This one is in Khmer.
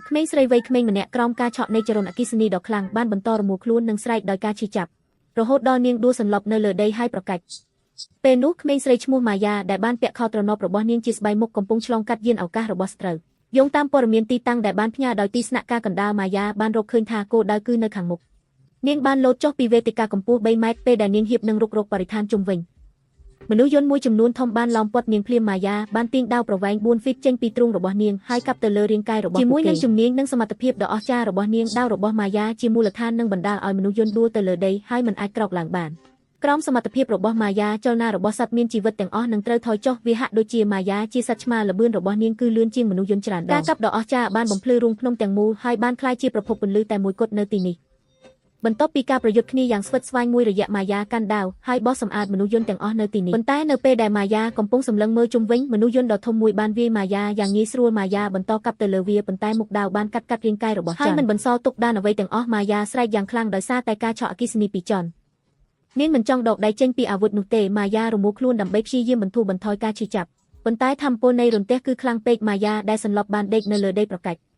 ក្មេងស្រីវ័យក្មេងម្នាក់ក្រោមការឆក់នៃចរន្តអគ្គិសនីដ៏ខ្លាំងបានបន្តរមួលខ្លួននិងស្រែកដោយការឈឺចាប់រហូតដល់នាងដួលសន្លប់នៅលើដីហើយប្រកាច់ពេលនោះក្មេងស្រីឈ្មោះម៉ាយ៉ាដែលបានពាក់ខោទ្រនប់របស់នាងជាស្បៃមុខកំពុងឆ្លងកាត់យានឱកាសរបស់សត្រូវយោងតាមព័ត៌មានទីតាំងដែលបានផ្ញើដោយទីស្នាក់ការកណ្ដាលម៉ាយ៉ាបានរកឃើញថាគោលដៅគឺនៅខាងមុខនាងបានលោតចុះពីវេទិកាកម្ពស់3ម៉ែត្រពេលដែលនាងហៀបនឹងរុករកបរិស្ថានជុំវិញមនុស្សយន្តមួយចំនួនធំបានឡោមព័ទ្ធនាងភ្លាមម៉ាយ៉ាបានទាញដាវប្រវែង4ហ្វីតចេញពីទ្រូងរបស់នាងហើយកាប់ទៅលើរាងកាយរបស់ជាមួយនឹងជំនាញនិងសមត្ថភាពដ៏អស្ចារ្យរបស់នាងដាវរបស់ម៉ាយ៉ាជាមូលដ្ឋាននឹងបណ្ដាលឲ្យមនុស្សយន្តដួលទៅលើដីហើយមិនអាចក្រោកឡើងបានក្រោមសមត្ថភាពរបស់ម៉ាយ៉ាចលនារបស់សត្វមានជីវិតទាំងអស់នឹងត្រូវថយចុះវាហាក់ដូចជាម៉ាយ៉ាជាសត្វឆ្មាល្បឿនរបស់នាងគឺលឿនជាងមនុស្សយន្តច្រើនដងការកាប់ដ៏អស្ចារ្យបានបំភ្លឺរូងភ្នំទាំងមូលហើយបានក្លាយជាប្រភពពន្លឺតែមួយគត់នៅទីនេះបន្ទាប់ពីការប្រយុទ្ធគ្នាយ៉ាងស្វិតស្វាញមួយរយៈម៉ាយ៉ាកាន់ដាវហើយបោះសម្អាតមនុស្សយន្តទាំងអស់នៅទីនេះប៉ុន្តែនៅពេលដែលម៉ាយ៉ាកំពុងសម្លឹងមើលជុំវិញមនុស្សយន្តដ៏ធំមួយបានវាយម៉ាយ៉ាយ៉ាងងាយស្រួលម៉ាយ៉ាបន្តកាប់ទៅលើវាប៉ុន្តែមុខដាវបានកាត់កាត់រាងកាយរបស់ចន់ហើយមិនបន្សល់ទុកដានអ្វីទាំងអស់ម៉ាយ៉ាស្រែកយ៉ាងខ្លាំងដោយសារតែការឆក់អគ្គិសនីពីចន់នាងមិនចង់ដកដៃចេញពីអាវុធនោះទេម៉ាយ៉ារមួលខ្លួនដើម្បីព្យាយាមបន្ធូរបន្ថយការឈឺចាប់ប៉ុន្តែធម្មពលនៃរន្ទះគឺខ្លាំងពេកម៉ាយ៉ាដែលសន្លប់បានដេកនៅលើដីប្រកាច់។